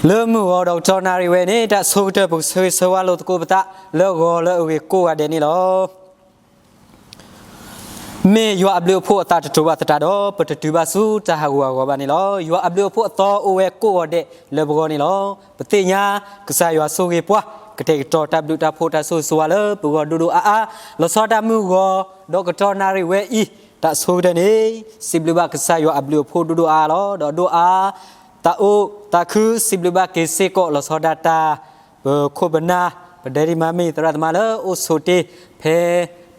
လၢမုၢ်ဂီၤဒီးကတီၢ်နၣ်ရံၣ်ဝဲအံၤန့ၣ် တၢ်ဆိကတၢၢ်ပကဆၢဂ့ၤဆၢဝါလိာ်သကိးပသး လၢဂီၤလၢအဂ့ၤကိးဂၤဒဲးန့ၣ်လီၤ. မ့ၢ်ယွၤအဘျုးအဖှိၣ်အသးတတိၤဘၣ်သတးဒီး ပတတုၤဘၣ်ဆူတၢ်ဟးဂူာ်ဟးဂီၤဘၣ်န့ၣ်လီၤ. ယွၤအဘျုးအဖှိၣ်အသီအိၣ်ဝဲကိးဂၤဒဲးလၢပဂီၢ်န့ၣ်လီၤ. ပသ့ၣ်ညါ ကစၢ်ယွၤဆိၣ်ဂ့ၤပှၤ ကတဲာ်ကတီၤတၢ်ဘျုးတၢ်ဖှိၣ်တၢ်ဆိၣ်ဂ့ၤဆိၣ်ဝါလၢပဂီၢ်ဒိၣ်ဒိၣ်အါအါ, လီၤဆီဒၣ်တၢ်မုၢ်ဂီၤ ဒီးကတီၢ်နၣ်ရံၣ်ဝဲအံၤ တၢ်ဆိကတၢၢ်န့ၣ် စံးဘျုးဘၣ်ကစၢ်ယွၤအဘျုးအဖှိၣ်ဒိၣ်ဒိၣ်အါအါလီၤ. ဒီးဒိၣ်အါ သးအိၣ်သးခု စံးဘျုးဘၣ်က့ၤစ့ၢ်ကီး လီၤဆီဒၣ်တၢ် ပခိၣ်ပနၢ် ပဒဲဒံၣ်မါမ့ၢ်သရၣ်သမါလၢအိၣ်ဆိးတ့ၢ် ဖဲ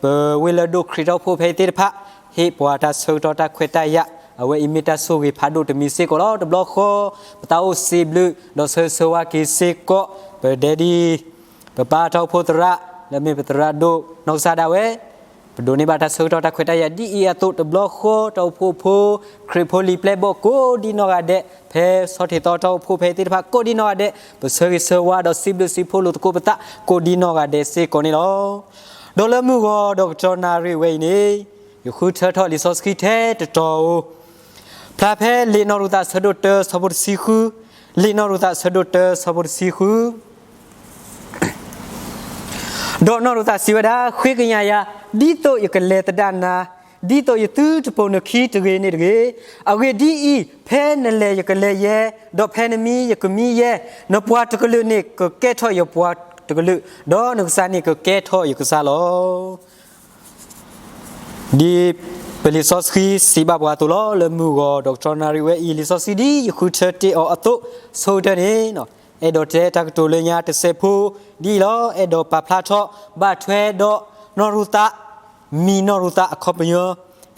ပဝ့ၢ်လၢဒိၣ်ခရံာ်တီဖိဖဲအံၤသ့ၣ်တဖၣ် ဟ့ၣ်ပှၤတၢ်ဆၢကတီၢ်တၢ်ခွဲးတၢ်ယာ် အဝဲအံၤမ့ၢ်တၢ်ဆိၣ်ဂ့ၤဖးဒိၣ်တမံၤစ့ၢ်ကီးလီၤ. တဘျီဃီ ပသးအိၣ်စံးဘျုး ဒီးဆၢဂ့ၤဆၢဝါက့ၤစ့ၢ်ကီး ပဒဲဒံၣ် ပပၢ်တီဖိသရၣ် လၢမ့ၢ်ပသရၣ်ဒိၣ်နီၢ်ကစၢ်ဒၣ်ဝဲ ပဒိးန့ၢ်ဘၣ်တၢ်ဆၢကတီၢ်တၢ်ခွဲးတၢ်ယာ်ဒ်အံၤအသိး တဘျီဃီ တၢ်အိၣ်ဖှိၣ်ဖိ ခရံာ်ဖိလံာ်ပျဲၢ်ဘီၣ်ကိးဒ်နီၢ်ဂၤဒဲး ဖဲဆီထံးသီတၢ်အိၣ်ဖှိၣ်ဖဲအံၤသ့ၣ်တဖၣ်ကိးဒ်နီၢ်ဂၤဒဲး ပဆၢဂ့ၤဆၢဝါဒီးစံးဘျုးစံးဖှိၣ်လိာ်သကိးပသးကိးဒ်နီၢ်ဂၤဒဲးစ့ၢ်ကီးန့ၣ်လီၤ. ဒီးလၢမုၢ်ဂီၤဒီးကတီၢ်နၣ်ရံၣ်ဝဲအံၤန့ၣ် ယဃုထၢထီၣ်လံာ်စီဆှံထဲတတီၤဧိၤ ဖျါဖဲလံာ်နီၢ်ရူၤသးဆၢဒိၣ်တၢဆၢဖိတဆံဃု, လံာ်နီၢ်ရူၤသးဆၢဒိၣ်တၢဆၢဖိတဆံဃု ဒီးနီၢ်ရူၤသးစံးဝဲဒၣ်, ဃ့ကညးယၤ, ဒ်သိးယကလဲၤသဒၣ်နၤ, ဒ်သိးယသုတပိာ်နခံတဂ့ၤန့ၣ်တဂ့ၤ. အဂ့ၢ်ဒ်အံၤ, ဖဲနလဲၤယကလဲၤယဲ, ဒီးဖဲနမံယကမံယဲ, နပှၤတကလုာ်န့ၣ်ကကဲထီၣ်ယပှၤတကလုာ်, ဒီးနကစၢ်န့ၣ်ကကဲထီၣ်ယကစၢ်လီၤ. ဒ်ပလံာ်စီဆှံစံးဘၣ်ပှၤအသိးလီၤ. လၢမုၢ်ဂီၤဒီးကတီၢ်နၣ်ရံၣ်ဝဲအံၤ လံာ်စီဆှံဒ်ယဃုထၢတ့ၢ်အီၤအသိး ဆိကတၢၢ်န့ၣ် အဲၣ်ဒိးတဲတၢ်ကတိၤလၢညါတစဲးဖိဒ်အံၤလီၤ. အဲၣ်ဒိးပာ်ဖျါထီၣ်ဘၣ်ထွဲဒီးနီၢ်ရူၤသး, မံၤနီၢ်ရူၤသးအခီပညီ,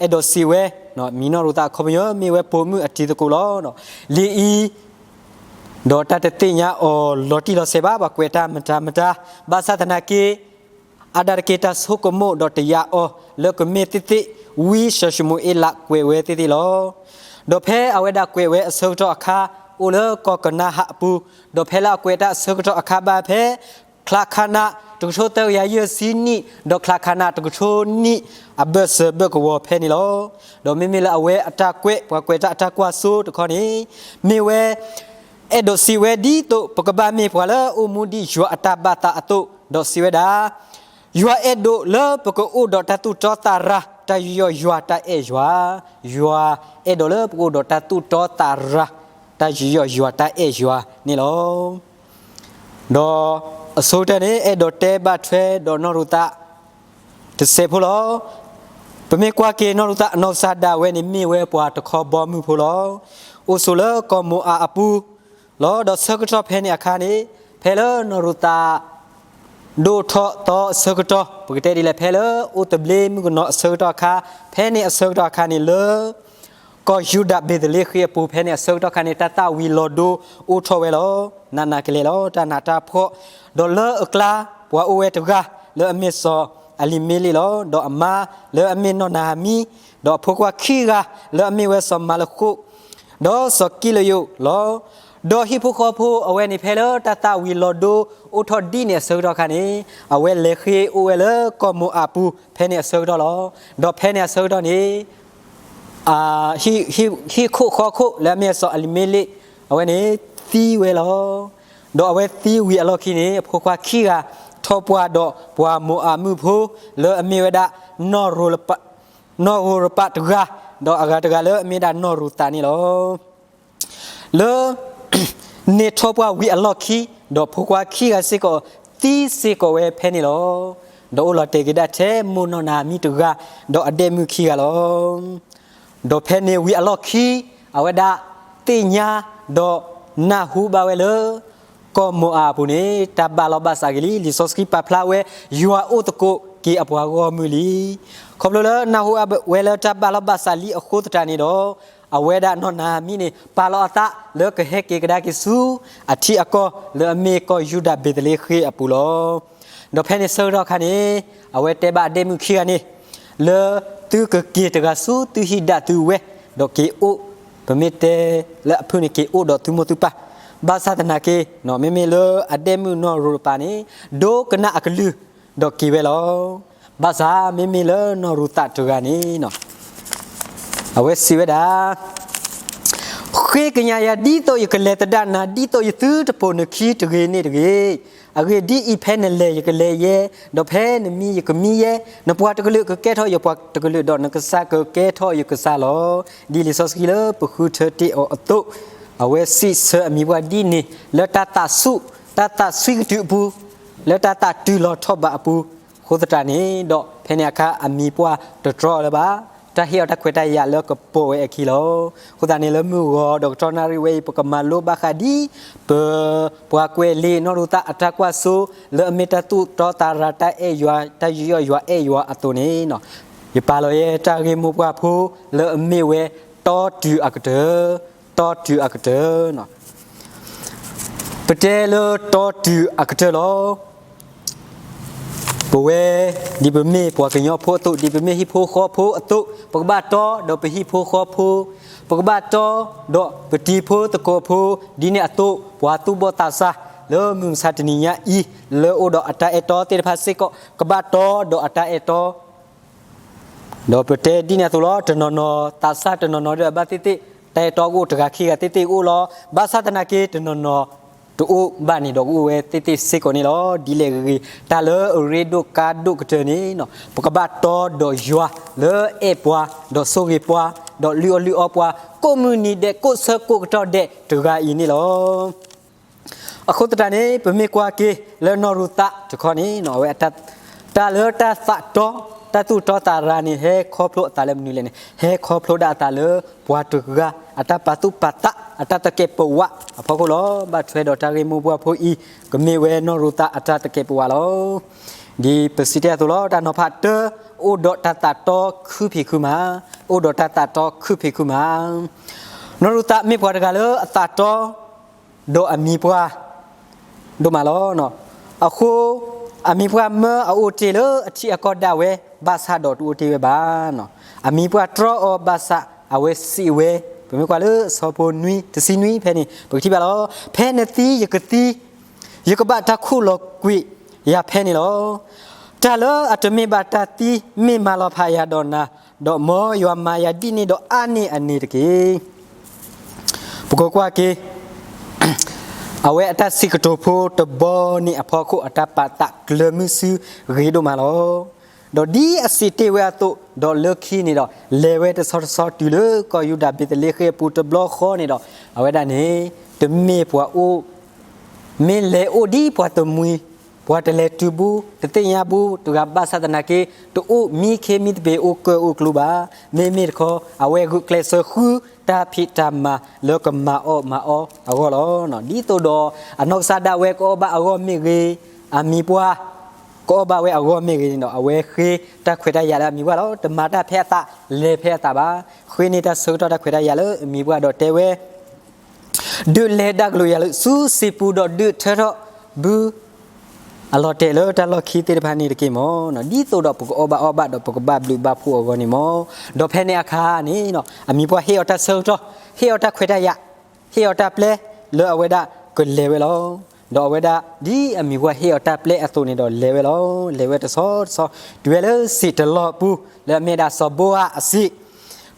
အဲၣ်ဒိးစံးဝဲ, မံၤနီၢ်ရူၤသးအခီပညီ မ့ၢ်ဝဲပိာ်မုၣ်အတံၤသကိးလီၤ. လံာ်အံၤ ဒီးတၢ်တသ့ၣ်ညါအီၤလီၤတံၢ်လီၤဆဲးဘၣ်, ပှၤကွဲးတၢ်မတၤမတၤ, ဘၣ်ဆၣ်သနာ်က့ အါဒၣ်တက့ၢ်တၢ်ဆိကမိၣ်ဒီးတယာ်အီၤလၢကမ့ၢ်သ့ၣ်သ့ၣ် ဝံစီၤၡမူၤအ့လးကွဲးဝဲသ့ၣ်သ့ၣ်လီၤ. ဒီးဖဲအဝဲဒၣ်ကွဲးဝဲအဆၢကတီၢ်အခါ အိၣ်လၢကီၢ်ကနၤဧၣ်အပူၤ, ဒီးဖဲလၢအကွဲးတၢ်အဆၢကတီၢ်အခါဘၣ်ဖဲ ချးခးနး တကထိသၢကယၤယဲၢ်ဆံနံၣ်, ဒီးချးခးနးတကထိနံၣ်အဘၢၣ်စၢၤဘၢၣ်ကဝီၤဖဲန့ၣ်လီၤ. ဒီးမ့မ့ၢ်လၢအဝဲအတၢ်ကွဲး ပှၤကွဲးတၢ်အတၢ်ကွၢ်စိတခီန့ၣ် မ့ၢ်ဝဲ အဲၣ်ဒိးစံးဝဲဒ်သိး ပကဘၣ်မ့ၢ်ပှၤလၢအအိၣ်မူဒ်ယွၤအတၢ်ဘၣ်သးအသိး, ဒီးစံးဝဲဒၣ်, ယွၤအဲၣ်ဒိးလၢပကအိၣ်ဒီးတၢ်သူၣ်တီသးရၤ တၢ်ယူးယီၣ်ယွၤတၢ်အဲၣ်ယွၤ, ယွၤအဲၣ်ဒိးလၢပကအိၣ်ဒီးတၢ်သူၣ်တီသးရၤ တၢ်ယူးယီၣ်ယွၤတၢ်အဲၣ်ယွၤန့ၣ်လီၤ. ဒီးအဆိကတၢၢ်န့ၣ် အဲၣ်ဒိးတဲဘၣ်ထွဲဒီးနီၢ်ရူၤသး တစဲးဖိလီၤ. ပမ့ၢ်ကွၢ်က့ၤနီၢ်ရူၤသးအနီၢ်ကစၢ်ဒၣ်ဝဲန့ၣ် မ့ၢ်ဝဲပှၤတခီဘီမုၢ်ဖိလီၤ. အိၣ်ဆိးလၢကီၢ်မိၤအၤအပူၤလီၤ. ဒီးဆၢကတီၢ်ဖဲန့ၣ်အခါန့ၣ် ဖဲလၢနီၢ်ရူၤသး ဒိၣ်ထီၣ်သီအဆၢကတီၢ် ပကတဲဒ်လဲၣ် ဖဲလၢအိၣ်သဘျ့မုၣ်ကနီၤအဆၢကတီၢ်အခါ, ဖဲန့ၣ်အဆၢကတီၢ်အခါန့ၣ်လၢ ကီၢ်ယူဒၤဘ့းသလ့ဃ့အပူၤ ဖဲန့ၣ်အဆၢကတီၢ်အခါန့ၣ် တၢ်သၣ်ဝံၤလီၤဒိအိၣ်ထီၣ်ဝဲလီၤ. နးနးကလဲာ်လီၤ တၢ်နးတၢ်ဖှီၣ်, ဒီးလၢအကျါ ပှၤအိၣ်ဝဲတဂၤလၢအမ့ၢ်စီၤအလံၤမ့လ့ၣ်လီၤ. ဒီးအမါလၢအမ့ၢ်နီၢ်နၤအမံ, ဒီးအဖိခွါခံဂၤလၢအမ့ၢ်ဝဲစီၤမၤလဃိး ဒီးစီၤကံလယိာ်လီၤ. ဒီးဟံၣ်ဖိဃီဖိအဝဲန့ၣ် ဖဲလၢတၢ်သၣ်ဝံၤလီၤဒိအိၣ်ထီၣ်ဒ်န့ၣ်အဆၢကတီၢ်အခါန့ၣ် အဝဲလဲၤဃ့ၢ်အိၣ်ဝဲလၢကီၢ်မိၤအၤပူၤ ဖဲန့ၣ်အဆၢကတီၢ်လီၤ. ဒီးဖဲန့ၣ်အဆၢကတီၢ်န့ၣ် ဟံၣ်ခိၣ်ဃီခိၣ်လၢအမ့ၢ်စီၤအလံၤမ့လ့ၣ် အဝဲန့ၣ်သံဝဲလီၤ. ဒီးအဝဲသံဝံၤအလီၢ်ခံန့ၣ် အဖိခွါခံဂၤ ထီၣ်ပှၢ်ဒီးပှၤမိၤအၤမုၣ်ဖိ လၢအမ့ၢ်ဝဲဒၣ် နီၢ်ရိၤရပးတဂၤ, ဒီးအဂၤတဂၤလၢအမ့ၢ်ဒၣ်နီၢ်ရူၤသးန့ၣ်လီၤ. လၢ န့ၢ်ထီၣ်ပှၢ်ဝံၤအလီၢ်ခံ, ဒီးဖိခွါခံဂၤစ့ၢ်ကီး သံစ့ၢ်ကီးဝဲဖဲန့ၣ်လီၤ. ဒီးအိၣ်လီၤတဲာ်က့ၤဒၣ်ထဲမိၢ်နီၢ်နၤမံတဂၤ, ဒီးအဒဲၣ်မုၣ်ခံဂၤလီၤ. ဒီးဖဲန့ၣ်ဝံၤအလီၢ်ခံ အဝဲဒၣ်သ့ၣ်ညါ ဒီးနၢ်ဟူဘၣ်ဝဲလၢ ကီၢ်မိၤအၤအပူၤန့ၣ် တၢ်ဘၣ်လီၤဘၣ်စးက့ၤလံ. လံာ်စီဆှံပာ်ဖျါဝဲ ယွၤအိၣ်သကိးက့ၤအပှၤဂီၢ်မုၢ်လံ. ခီဖျိလၢနၢ်ဟူဝဲလၢတၢ်ဘၣ်လီၤဘၣ်စးလံအဃိသတးန့ၣ်ဒီး အဝဲဒၣ်နီၢ်နၤမံန့ၣ် ပာ်လီၤအသးလၢကဟဲက့ၤကဒါက့ၤဆူ အထံအကီၢ်လၢအမ့ၢ်ကီၢ်ယူဒၤဘ့းသလ့ဃ့အပူၤလီၤ. ဒီးဖဲန့ၣ်ဆၢကတီၢ်အခါန့ၣ် အဝဲတဲဘၣ်အဒဲၣ်မုၣ်ခံဂၤန့ၣ် လၢသုကက့ၤတဂၤဆူသုဟံၣ်ဒၣ်သုဝဲ, ဒီးက့ၤအိၣ်, ပမ့ၢ်တဲလၢအဖုၣ်န့ၣ် က့ၤအိၣ်ဒီးသုမိၢ်သုပၢ်, ဘၣ်ဆၣ်သနာ်က့ မ့မ့ၢ်လၢအဒဲၣ်မုၣ်နီၢ်ရိၤရပးန့ၣ် ဒိကနၣ်အကလုၢ်ဒီးက့ၤဝဲလီၤ. ဘၣ်ဆၣ်မ့မ့ၢ်လၢနီၢ်ရူၤသးတဂၤန့ၣ် အဝဲစံးဝဲဒၣ်, ဃ့ကညးယၤဒ်သိးယကလဲၤသဒၣ်နၤ ဒ်သိးယသုတပိာ်နခံတဂ့ၤန့ၣ်တဂ့ၤ. အဂ့ၢ်ဒ်အံၤ, ဖဲနလဲၤယကလဲၤယဲ, ဒီးဖဲနမံယကမံယဲ, နပှၤတကလုာ်ကကဲထီၣ်ယပှၤတကလုာ်, ဒီးနကစၢ်ကကဲထီၣ်ယကစၢ်လီၤ. ဒ်လံာ်စီဆှံလၢပဃုထၢတ့ၢ်အီၤအသိး, အဝဲစံးဆၢအမံၤပှၢ်ဒ်န့ၣ် လၢတၢ်သးဆူၣ်, တၢ်သးဆှံကတုၤအပူၤ, လၢတၢ်သးတုၤလီၤထီၣ်ဘးအပူၤ, အဃိသတးန့ၣ်ဒီး ဖဲန့ၣ်အခါအမံၤပှၢ်တတြီလၢၤဘၣ်, တၢ်ဟ့ၣ်အီၤတၢ်ခွဲးတၢ်ယာ်လၢကပိာ်ဝဲအခံလီၤ. အဃိသတးန့ၣ် လၢမုၢ်ဂီၤဒီးကတီၢ်နၣ်ရံၣ်ဝဲအံၤ ပကမၤလိဘၣ်ဃးဒ် ပ ပှၤကွဲးလံာ်နီၢ်ရူၤသးအတၢ်ကွၢ်စိ လၢအမ့ၢ်တၢ်သူၣ်တီသးရၤ တၢ်အဲၣ်ယွၤ တၢ်ယူးယီၣ်ယွၤအဲၣ်ယွၤအသိးန့ၣ်, ယပာ်လီၤယဲတၢ်ဂ့ၢ်မိၢ်ပှၢ်ဖိ လၢအမ့ၢ်ဝဲ တီတုၤအကတၢၢ်, တီတုၤအကတၢၢ် ပတဲလၢတီတုၤအကတၢၢ်လီၤ. ပဝဲ ဒ်ပမ့ၢ်ပှၤကညီဖိအသိး, ဒ်ပမ့ၢ်ဟံၣ်ဖိဃီဖိအသိး, ပကဘၣ်တီဒီးပဟံၣ်ဖိဃီဖိ, ပကဘၣ်တီဒီးပတံၤဖိသကိးဖိ, ဒ်န့ၣ်အသိး ပှၤသူၣ်ဘီၣ်သးစၢ် လၢမုၢ်မဆါတနံၤညါအံၤ လၢအိၣ်ဒီးအတၢ်အဲၣ်တီသ့ၣ်တဖၣ်စ့ၢ်ကီး ကဘၣ်တီဒီးအတၢ်အဲၣ်တီ ဒီးပတဲဒ်န့ၣ်အသိးလီၤ. တနီၤနီၤ သးစၢ်တနီၤနီၤဒီးအဘၣ်သ့ၣ်သ့ၣ်, တၢ်အဲၣ်တီကအိၣ်တဂၤခံဂၤသ့ၣ်သ့ၣ်ကအိၣ်လီၤ. ဘၣ်ဆၣ်သနာ်က့ တနီၤနီၤတအိၣ်ဘၣ်န့ၣ်ဒီး ကအိၣ်ဝဲသ့ၣ်သ့ၣ်စ့ၢ်ကီးန့ၣ်လီၤ. ဒ်လဲၣ်ဂ့ၤဂ့ၤ တၢ်လၢအရ့ဒိၣ်ကါဒိၣ်ကတၢၢ်န့ၣ် ပကဘၣ်တီဒီးယွၤလၢအဲၣ်ပှၤ, ဒီးဆိၣ်ဂ့ၤပှၤ, ဒီးလုၢ်အီၣ်လုၢ်အီပှၤ, ကိးမုၢ်နံၤဒဲး ကိးဆၢကိးကတီၢ်ဒဲးတဂၤအံၤန့ၣ်လီၤ. အဃိသတးန့ၣ် ပမ့ၢ်ကွၢ်က့ၤလၢနီၢ်ရူၤသးတခီန့ၣ် အဝဲ တၢ်လၢတၢ်သးတီ, တၢ်သူၣ်တီသးရၤန့ၣ် ဟဲခီဖျိအသးလၢမနုၤလဲၣ်န့ၣ်, ဟဲခီဖျိဒၣ်အသးလၢပှၤတဂၤ အတၢ်ပာ်သူၣ်ပာ်သး အတၢ်သကဲးပဝးအဖီခိၣ်လီၤ. ဘၣ်ထွဲဒီးတၢ်ဂ့ၢ်မိၢ်ပှၢ်ဖိအံၤ ကမ့ၢ်ဝဲနီၢ်ရူၤသးအတၢ်သကဲးပဝးလီၤ. ဒ်ပစံးတ့ၢ်အသိးလီၤ, တၢ်နီၤဖးတၢ, အိၣ်ဒီးတၢ်သးတီခုဖံးခုမၤ, အိၣ်ဒီးတၢ်သးတီခုဖံးခုမၤ နီၢ်ရူၤသးမ့ၢ်ပှၤတဂၤလၢအသးတီ ဒီးအမံၤပှၢ်ဒိၣ်မးလီၤ. အဃိ အမံၤပှၢ်မၢအအိၣ်တ့ၢ်လၢအထံအကီၢ်ဒၣ်ဝဲ ဘၣ်ဆၣ်ဒီးတအိၣ်တ့ၢ်ဝဲဘၣ်. အမံၤပှၢ်တြီအီၤဘၣ်ဆၣ် အဝဲစံးဝဲ, ပမ့ၢ်ကွၢ်လၢအဆၢဖိနွံ တဆံနွံဖဲန့ၣ် ပကထံၣ်ဘၣ်လီၤ. ဖဲနသံယကသံ, ယကဘၣ်တၢ်ခူၣ်လီၤကွံာ်ယၤဖဲန့ၣ်လီၤ. တၢ်လၢအတမ့ၢ်ဘၣ်တၢ်သံ မ့ၢ်မၤလီၤဖးယၤဒီးနၤ, ဒီးမ်ယွၤမၤယၤဒ်န့ၣ်ဒီးအါန့ၢ်အန့ၣ်တက့ၢ်. ပကကွၢ်က့ၤ အဝဲအတၢ်စံးကတိၤဖိတဘီန့ၣ်အဖီခိၣ် အတၢ်ပာ်သးကျၢၤမုာ်စုဂ့ၤဒိၣ်မးလီၤ. ဒီးဒ်အစံးတ့ၢ်ဝဲအသိး ဒီးလၢခံန့ၣ်ဒီး လဲၤဝဲတဆီတဆီတုၤလၢကီၢ်ယူဒၤဘ့းသလ့ဃ့ၣ်အပူၤတဘျီဃီန့ၣ်ဒီး အဝဲဒၣ်န့ၣ် တမ့ၢ်ပှၤအိၣ် မ့ၢ်လဲၤအိၣ်ဒ်ပှၤတမှံၤ, ပှၤတလဲၤတုၤဘူး, တသ့ၣ်ညါဘူးတဂၤဘၣ်ဆၣ်သနာ်က့ တအိၣ်မံခ့မံသပ့ၤအိၣ်ကၢၢ်အိၣ်ကျူဘၣ်. မ့မ့ၢ်တခီ အဝဲဂုာ်ကျဲးစၢးဃုတၢ်ဖံးတၢ်မၤလၢကမၤအီၣ်မၤအီအဂီၢ်လီၤ. ဒ်သိးဒီးအနီၢ်ကစၢ်ဒၣ်ဝဲကအီၣ်ဘၣ်အဂီၢ်မ့ၢ်ဂ့ၤ, အမံၤပှၢ် ကအီၣ်ဘၣ်ဝဲအဂီၢ်မ့ၢ်ဂ့ၤန့ၣ်ဒီး အဝဲဃ့တၢ်ခွဲးတၢ်ယာ်လၢအမံၤပှၢ်လီၤ. တမၤတၢ်ဖဲအသး, လဲၤဖဲအသးဘၣ်. ဃ့န့ၢ်တၢ်ဆၢကတီၢ်တၢ်ခွဲးတၢ်ယာ်လၢအမံၤပှၢ်ဒီးတဲဝဲ ဒုးလဲၤဒၣ်ကလုာ်ယၤလၢဆူစံာ်ပူၤဒီးဒုးထၢထီၣ်ဘု အလီၤတဲာ်လၢတၢ်လီၢ်ခံသ့ၣ်တဖၣ်န့ၣ်တက့ၢ်မီၢ်. ဒ်သိးဒီးပကအီၣ်ဘၣ်အီဘၣ်ဒီးပကဘၣ်ဘျုးဘၣ်ဖှိၣ်အဂီၢ်န့ၣ်မီၢ်. ဒီးဖဲန့ၣ်အခါန့ၣ် အမံၤပှၢ်ဟ့ၣ်အီၤတၢ်ဆၢကတီၢ်, ဟ့ၣ်အီၤတၢ်ခွဲးတၢ်ယာ်, ဟ့ၣ်အီၤတၢ်ပျဲလၢအဝဲဒၣ်ကလဲၤဝဲလီၤ. ဒီးအဝဲဒၣ်ဒ်အမံၤပှၢ်ဟ့ၣ်အီၤတၢ်ပျဲအသိးန့ၣ်ဒီးလဲၤဝဲလီၤ. လဲၤဝဲတဆီတဆီ တုၤဝဲလၢစံာ်တလီၢ်ပူၤ လၢအမ့ၢ်ဒၣ်စီၤဘိအးအစံာ်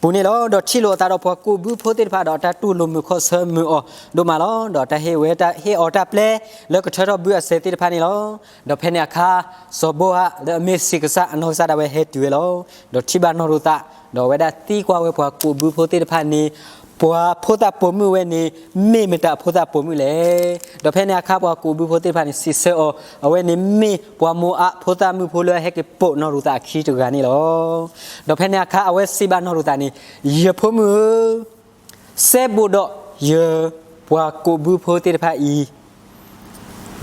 ပူၤန့ၣ်လီၤ. ဒီးထံၣ်လိာ်အသးဒီးပှၤကူးဘုဖိသ့ၣ်တဖၣ်ဒီးတၢ်တူၢ်လိာ်မုာ်ခီၣ်ဆၢမုာ်အီၤဒိၣ်မးလီၤ. ဒီးတၢ်ဟ့ၣ်အီၤတၢ်ပျဲလၢကထၢထီၣ်ဘုအစဲးသ့ၣ်တဖၣ်န့ၣ်လီၤ. ဒီးဖဲန့ၣ်အခါ စီၤဘိအးလၢအမ့ၢ်စံာ်ကစၢ်အနီၢ်ကစၢ်ဒၣ်ဝဲဟဲတုၤဝဲလီၤ. ဒီးထံၣ်ဘၣ်နီၢ်ရူၤသး, ဒီးအဝဲဒၣ်သံကွၢ်ဝဲပှၤကူးဘုဖိသ့ၣ်တဖၣ်န့ၣ် ပှၤဖိသၣ်ပိာ်မုၣ်ဝဲန့ၣ် မ့ၢ်မတၤအဖိသၣ်ပိာ်မုၣ်လဲၣ်. ဒီးဖဲန့ၣ်အခါပှၤကူးဘုဖိသ့ၣ်တဖၣ်န့ၣ် စံးဆၢအီၤ, အဝဲန့ၣ်မ့ၢ်ပှၤမိၤအးဖိသၣ်မုၣ်ဖိလၢအဟဲက့ၤပိာ်နီၢ်ရူၤသးအခံတဂၤန့ၣ်လီၤ. ဒီးဖဲန့ၣ်အခါအဝဲစံးဘၣ်နီၢ်ရူၤသးန့ၣ်, ယဖိမုၣ်ဧၢ, စဲဘူးဒီးယပှၤကူးဘုဖိသ့ၣ်တဖၣ်အံၤ ဒီး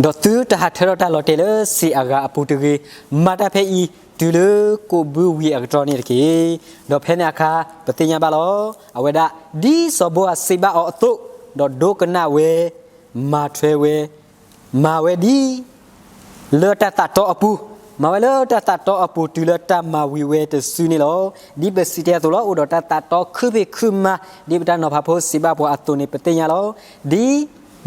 သုတဟးထၢထီၣ်တၢ်လီၤတဲာ်လၢစံာ်အဂၤအပူၤတဂ့ၤ, မၤတၢ်ဖဲအံၤတုၤလၢကူးဘုဝံၤအကတြီန့ၣ်တက့ၢ်. ဒီးဖဲန့ၣ်အခါ ပသ့ၣ်ညါဘၣ်လီၤ. အဝဲဒၣ် ဒ်စီၤဘိအးစံးဘၣ်အီၤအသိး, ဒီးဒိကနၣ်ဝဲ, မၤထွဲဝဲ, မၤဝဲဒ် လၢတၢ်သးတီအပူၤ, မၤဝဲလၢတၢ်သးတီအပူၤတုၤလၢတၢ်မၤဝံၤဝဲတစုန့ၣ်လီၤ. ဒ်ပစံးတ့ၢ်အသိးလီၤ, အိၣ်ဒီးတၢ်သးတီခုဖံးခုမၤ, ဒ်ပတၢ်နီၤဖးဖိစံးဘၣ်ပှၤအသိးန့ၣ် ပသ့ၣ်ညါလီၤ. ဒ်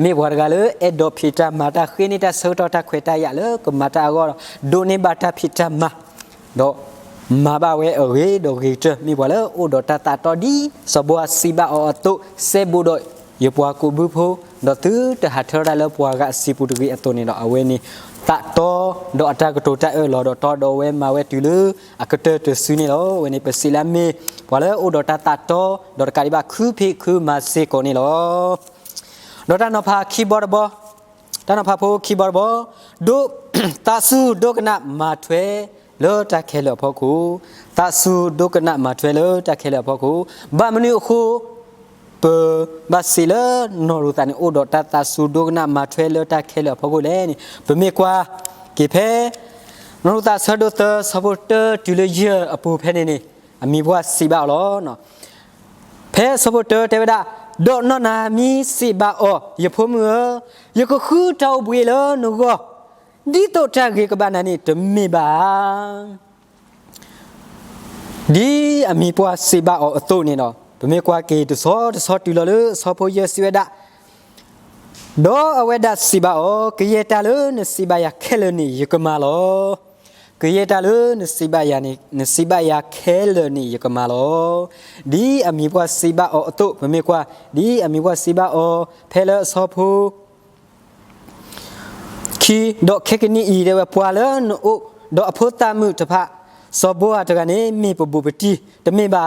မ့ၢ်ပှၤတဂၤလၢအဲၣ်ဒိးဖံးတၢ်မၤတၢ် ဃ့န့ၢ်တၢ်ဆၢကတီၢ်တၢ်ခွဲးတၢ်ယာ်လၢကမၤတၢ်အဂီၢ်ဒီး ဒိးန့ၢ်ဘၣ်တၢ်ဖံးတၢ်မၤ, ဒီး မၤဘၣ်ဝဲအဂ့ၤဒီးဂ့ၤကတၢၢ် မ့ၢ်ပှၤလၢအိၣ်ဒီးတၢ်သးတီဒ်စီၤဘိအၤစံးဘၣ်အီၤအသိး, စဲဘူးဒီးယပှၤကူးဘုဖိ, ဒီးသုတဟးထၢထီၣ်တၢ်လၢပှၤဂၤအစုပူၤတဂ့ၤအသိးန့ၣ်ဒီး အဝဲန့ၣ်သးတီဒီးအတၢ်ကတိၤတၢ်အၢၣ်လီၤဒီးတီဒီးအဝဲမၤဝဲတုၤလၢအကတၢၢ်တစုန့ၣ်လီၤ. အဝဲန့ၣ်ပစံးလၢအမ့ၢ်ပှၤလၢအိၣ်ဒီးတၢ်သးတီ ဒီးတကးဒံးဘၣ်ခုဖံးခုမၤစ့ၢ်ကီးန့ၣ်လီၤ. ဒီးတၢ်နီၤဖးခံဘီတဘီ, တၢ်နီၤဖးဖိခံဘီတဘီ, ဒိ, သးစူၤဒိကနၣ်မၤထွဲလၢတၢ်ခဲလၢာ်အဖီခိၣ်, သးစူၤဒိကနၣ်မၤထွဲလၢတၢ်ခဲလၢာ်အဖီခိၣ်, ဘၣ်မနုၤအဃိ ပဘၣ်စံးလၢနီၢ်ရူၤသးန့ၣ် အိၣ်ဒီးတၢ်သးစူၤဒိကနၣ်မၤထွဲလၢတၢ်ခဲလၢာ်အဖီခိၣ်လဲၣ်န့ၣ် ပမ့ၢ်ကွၢ်က့ၤဖဲ နီၢ်ရူၤသးအဆၢဒိၣ်သၢ ဆၢဖိတၢတုၤလၢယဲၢ်အပူၤဖဲန့ၣ်န့ၣ် အမံၤပှၢ်စံးဘၣ်အီၤလီၤ. ဖဲဆၢဖိတၢတဲဝဲဒၣ်, ဒီးနီၢ်နၤမံစံးဘၣ်အီၤ, ယဖိမုၣ်ဧၢ, ယကဃုတၢ်အိၣ်ဘှံးလၢနဂီၢ်, ဒ်သိးတၢ်ဂ့ၤကဘၣ်နၤန့ၣ်တမ့ၢ်ဘၣ်ဧါ. ဒ်အမံၤပှၢ်စံးဘၣ်အီၤအသိးန့ၣ်ဒီး ပမ့ၢ်ကွၢ်က့ၤတဆီတဆီတုၤလီၤလၢအဆၢဖိယဲၢ်စံးဝဲဒၣ်, ဒီးအဝဲဒၣ်စံးဘၣ်အီၤ, ကယဲၢ်တၢ်လၢနစံးဘၣ်ယၤခဲလၢာ်န့ၣ်ယကမၤလီၤ. ကယဲၢ်တၢ်လၢနစံးဘၣ်ယၤန့ၣ်, နစံးဘၣ်ယၤခဲလၢာ်န့ၣ်ယကမၤလီၤ. ဒ်အမံၤပှၢ်စံးဘၣ်အီၤအသိး ပမ့ၢ်ကွၢ်, ဒ်အမံၤပှၢ်စံးဘၣ်အီၤ ဖဲလၢအဆၢဖိ ခံ, ဒီးခဲကနံၣ်အံၤ တဲဝဲပှၤလၢနအိၣ်ဒီးအဖိသၣ်မုၣ်တဖၣ်, စီၤဘိအၤတဂၤန့ၣ် မ့ၢ်ပဘူးပတံၢ်, တမ့ၢ်ဘၣ်ဧါ.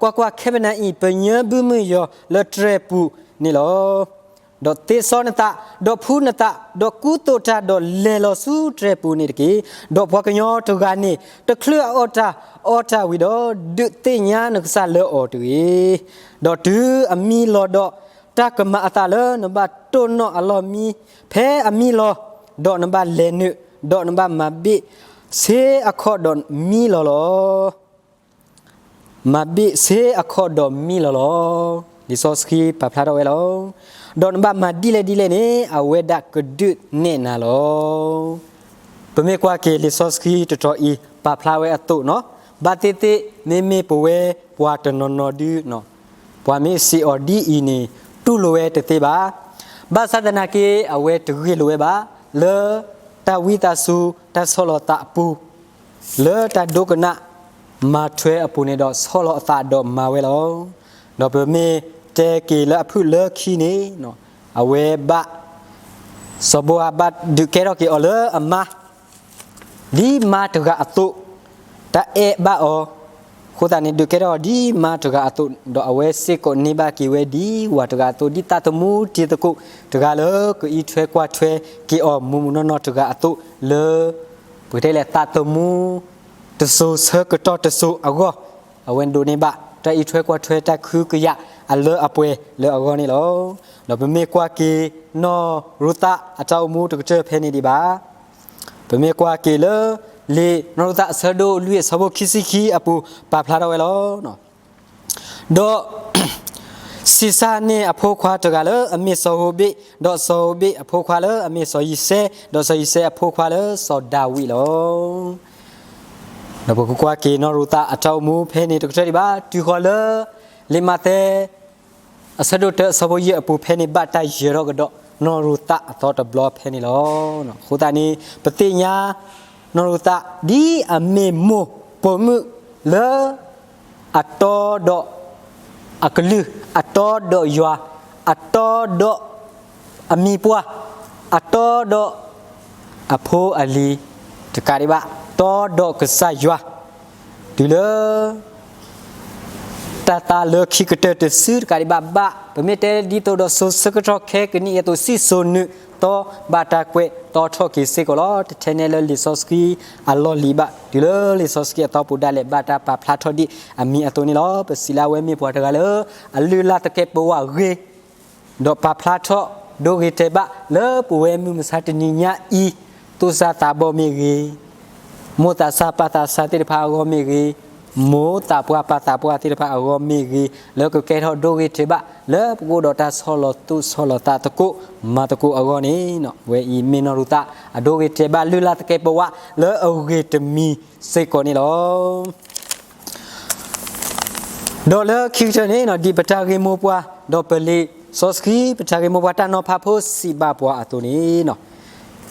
ကွၢ်ကွၢ်, ခဲပနံၣ်အံၤ ပညၢဘုမုၢ်ယီၤလၢတြဲၤပူၤန့ၣ်လီၤ. ဒီးသ့စီနသး, ဒီးဖှူနသး, ဒီးကူသိးတၢ်, ဒီးလဲၤလီၤဆူတြဲၤပူၤန့ၣ်တက့ၢ်. ဒီးပှၤကညီတဂၤန့ၣ် တချုးအအီၣ်တၢ်အီတၢ်ဝံၤဒီး ဒုးသ့ၣ်ညါနကစၢ်လၢအီၤတဂ့ၤ. ဒီးတုၤအမံလီၤဒီး တၢ်ကမၤအသးလၢနဘၣ်တိၢ်နီၣ်အလီၢ်မံ, ဖဲအမံလီၤ, ဒီးနဘၣ်လဲၤနုာ်, ဒီးနဘၣ်မၤဘ့ၣ်ဆ့အခီၣ်ဒီးမံလီၤလီၤ. မၤဘ့ၣ်ဆ့အခီၣ်ဒီးမံလီၤလီၤ. လံာ်စီဆှံပာ်ဖျါထီၣ်ဝဲလီၤ. ဒီးနဘၣ်မၤဒ်လဲၣ်ဒ်လဲၣ်န့ၣ် အဝဲဒၣ်ကဒုးနဲၣ်နၤလီၤ. ပမ့ၢ်ကွၢ်က့ၤလံာ်စီဆှံတတီၤအံၤ ပာ်ဖျါဝဲအသိးန့ၣ်, ဘၣ်သ့ၣ်သ့ၣ် မ့မ့ၢ်ပဝဲပှၤတနီၤနီၤဒု ပှၤမ့ၢ်စံးအီၤဒ်အံၤန့ၣ် တူၢ်လိာ်ဝဲတသ့ဘၣ်. ဘၣ်ဆၣ်သနာ်က့ အဝဲတဂ့ၢ်လိာ်ဝဲဘၣ်, လၢတၢ်ဝံသးစူၤ တၢ်ဆီၣ်လီၤသးအပူၤ, လၢတၢ်ဒိကနၣ်မၤထွဲအပူၤန့ၣ်ဒီး ဆီၣ်လီၤအသးဒီးမၤဝဲလီၤ. ဒီးပမ့ၢ်တဲက့ၤလၢအဖုၣ်လၢခံန့ၣ်, အဝဲဘၣ် စီၤဘိအၤဘၣ်ဒုးကဲထီၣ်က့ၤအီၤလၢအမါ ဒ်မါတဂၤအသိး, တၢ်အဲၣ်ဘၣ်အီၤ, အဃိသတးန့ၣ် ဒုးကဲထီၣ်အီၤဒ်မါတဂၤအသိး, ဒီးအဝဲစ့ၢ်ကီးန့ၢ်ဘၣ်က့ၤဝဲဒ်ဝၤတဂၤအသိး, ဒ်သးသမူတံၤသကိးတဂၤလၢ ကအံးထွဲကွၢ်ထွဲက့ၤအီၤမူးမူးနီၢ်နီၢ်တဂၤအသိး, လၢ ပကတဲလဲၣ် သးသမူ တစိၤဆၢကတီၢ်တစိၤအဂီၢ်, အဝဲဒိးန့ၢ်ဘၣ် တၢ်အံးထွဲကွၢ်ထွဲတၢ်ခုကယာ်အလၢအပှဲၤလၢအဂီၢ်န့ၣ်လီၤ. ဒီးပမ့ၢ်ကွၢ်က့ၤ နီၢ်ရူၤသးအတၢ်အိၣ်မူတကတၢၢ်ဖဲန့ၣ်ဒံးဘၣ်. ပမ့ၢ်ကွၢ်က့ၤလၢ လံာ်နီၢ်ရူၤသးအဆၢဒိၣ်လွံၢ်အဆၢဖိခံဆံခံအပူၤ ပာ်ဖျါထီၣ်ဝဲလီၤ. ဒီး ဆံးစၢ်န့ၢ်အဖိခွါတဂၤလၢအမ့ၢ်စီၤဧိၤဘ့း, ဒီးစီၤဧိၤဘ့းအဖိခွါလၢအမ့ၢ်စီၤယံၤစဲ, ဒီးစီၤယံၤစဲအဖိခွါလၢစီၤဒၤဝံးလီၤ. ဒီးပကကွၢ်က့ၤနီၢ်ရူၤသးအတၢ်အိၣ်မူဖဲန့ၣ်တကတၢၢ်ဒံးဘၣ်, တုၤဃီၤလၢ လံာ်မးသဲ အဆၢဒိၣ်တၢအဆၢဖိယဲၢ်အပူၤဖဲန့ၣ် ဘၣ်တၢ်ယၢၤထီၣ်ကဒီးနီၢ်ရူၤသးအသီတဘျီဖဲန့ၣ်လီၤ. အဃိသတးန့ၣ် ပသ့ၣ်ညါ နီၢ်ရူၤသး ဒ်အမ့ၢ်မိၢ်ပိာ်မုၣ်လၢ အတီဒီး အကလုၢ်, အတီဒီးယွၤ, အတီဒီး အမံၤပှၢ်, အတီဒီး အဖိအလံၤ, တကးဒံးဘၣ် တီဒီးကစၢ်ယွၤ, တုၤလၢ တၢ်သါလၢခံကတၢၢ်တစုတကးဒံးဘၣ်ဘၣ်, ပမ့ၢ်တဲဒ်သိးဒီးစိၤဆၢကတီၢ်ခဲကနံၣ်အံၤအသိး စံၣ်စိၤနုာ်သီ ဘၣ်တၢ်ကွဲးသီထီၣ်က့ၤစ့ၢ်ကီးလီၤ. တထဲနဲလၢလံာ်စီဆှံအလီၢ်လံၤဘၣ်, တုၤလၢလံာ်စီဆှံအသီပူၤဒၣ်လဲာ် ဘၣ်တၢ်ပာ်ဖျါထီၣ်ဒံးအမံၤအသိးန့ၣ်လီၤ. ပစံးလၢအဝဲမ့ၢ်ပှၤတဂၤလၢ အလုၢ်အလၢ်သကဲးပဝးဂ့ၤ ဒီးပာ်ဖျါထီၣ် ဒိဂ့ၤတဲာ်ဘၣ် လၢပဝဲမုၢ်မဆါတနံၤညါအံၤ သူၣ်စၢ်သးဘီၣ်မ့ၢ်ဂ့ၤ, မိၢ်သးစၢ်ပၢ်သးစၢ်သ့ၣ်တဖၣ်အဂီၢ်မ့ၢ်ဂ့ၤ, မိၢ်သးပှၢ်ပၢ်သးပှၢ်သ့ၣ်တဖၣ်အဂီၢ်မ့ၢ်ဂ့ၤ, လၢကကဲထီၣ်ဒိဂ့ၤတဲာ်ဘၣ် လၢပကအိၣ်ဒီးတၢ်ဆီၣ်လီၤသူၣ်ဆီၣ်လီၤသးသကိးမၤသကိးအဂီၢ်န့ၣ်, ဝဲအံၤမ့ၢ်နီၢ်ရူၤသး အဒိဂ့ၤတဲာ်ဘၣ်လုၢ်လၢ်သကဲးပဝး လၢအဂ့ၤတမံၤစ့ၢ်ကီးန့ၣ်လီၤ. ဒီးလၢခံကတၢၢ်န့ၣ် ဒ်ပတၢ်ဂ့ၢ်မိၢ်ပှၢ် ဒီးပလံာ်စီဆှံ ပတၢ်ဂ့ၢ်မိၢ်ပှၢ်တၢ်နီၤဖးဖိစံးဘၣ်ပှၤအသိးန့ၣ်,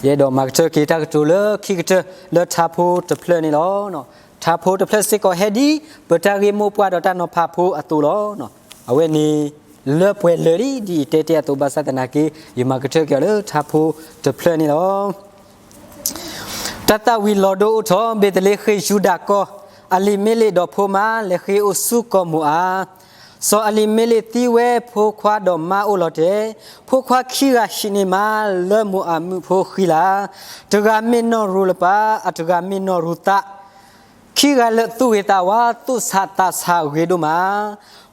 ယအဲၣ်ဒိးမၤကတၢၢ်က့ၤတၢ်ကတိၤလၢခံကတၢၢ်လၢထါဖိတဖျၢၣ်န့ၣ်လီၤ. ထါဖိတဖျၢၣ်စ့ၢ်ကီးဟဲဒ် ပတၢ်ဂ့ၢ်မိၢ်ပှၢ်ဒီးတၢ်နီၤဖးဖိအသိးလီၤ. အဝဲန့ၣ် လၢပှဲၤလၢာ်လံ ဒ်အတဲတ့ၢ်အသိးဘၣ်ဆၣ်သနာ်က့ ယမၤကတၢၢ်က့ၤအီၤလၢထါဖိတဖျၢၣ်န့ၣ်လီၤ. တၢ်သၣ်ဝံၤလီၤဒိအိၣ်ထီၣ် ဘ့းလ့ဟ့ၣ် ယူဒၤကီၢ်, အလံးမ့လ့းဒီးဖိမါ လဲၤဃ့အိၣ်ဆူကီၢ်မိၤအၤ. စီၤအလံးမ့လ့းသံဝဲ ဖိခွါဒီးမါအိၣ်လီၤတဲာ်, ဖိခွါခံဂၤဟံးန့ၢ်မါ လၢမိၤအၤမုၣ်ဖိဃံလၤ, တဂၤမ့ၢ်နီၢ်ရူၤလပၤ, အတဂၤမ့ၢ်နီၢ်ရူၤသး. ခံဂၤလၢာ်သူၣ်ဂ့ၤသးဝါ သူၣ်ဆးသးဆးဂ့ၤဒိၣ်မး.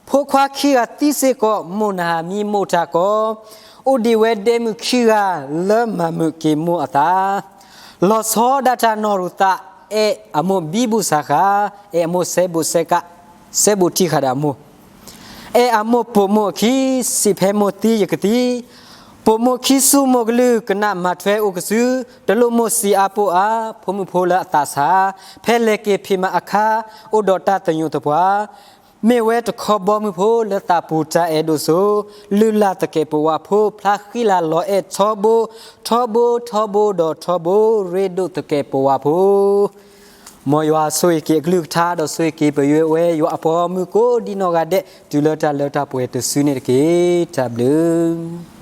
ဖိခွါခံဂၤသံစ့ၢ်ကီး မိၢ်နဟၤမံမိၢ်တၢ်ကီ, အိၣ်ဒံးဝဲဒဲမုၣ်ခံဂၤလၢမၤမုာ်က့ၤမိၢ်အသး. လီၤဆီဒၣ်တၢ်နီၢ်ရူၤသး အဲၣ်အမိၢ်ဘံဘူၣ်စးဃာ်, အဲၣ်အမိၢ်စဲဘူးစဲကး, စဲဘူးထံဃာ်ဒီးအမိၢ် အဲၣ်အမိၢ်ပိာ်မိၢ်အခံ, စံးဖဲမိၢ်သံယကသံ, ပိာ်မိၢ်ခံဆူမိၢ်ကလုၢ် ကနၣ်မၤထွဲအိၣ်ကစု, တလိၣ်မိၢ်စံးအါပိာ်အါ, ဖိမုၣ်ဖိလၢအသးဆး, ဖဲလဲၤက့ၤဖံးမၤအခါ, အိၣ်ဒီးတၢ်သညိးသပှၢ်, မ့ၢ်ဝဲတခီဘီမုၢ်ဖိလၢသးပူၤတၢ်အဲၣ်ဒိၣ်စိ, လုၢ်လၢ်သကဲးပဝးဖိ ဖျါဃံလၤလီၤအဲၣ်ထီဘိ, ထီဘိထီဘိဒီးထီဘိ, ရ့ဒိၣ်သကဲးပဝးဖိ မ်ယွၤဆိၣ်ဂ့ၤက့ၤအကလုၢ်ကထါ ဒီးဆိၣ်ဂ့ၤက့ၤပယွဲဝဲ ယွၤအပှၤဂီၢ်မုၢ်ကိးဒံနီၢ်ဂၤဒဲး တုၤလၢတၢ်လၢတၢ်ပှဲၤတစုန့ၣ်တက့ၢ်. တၢ်ဘျုး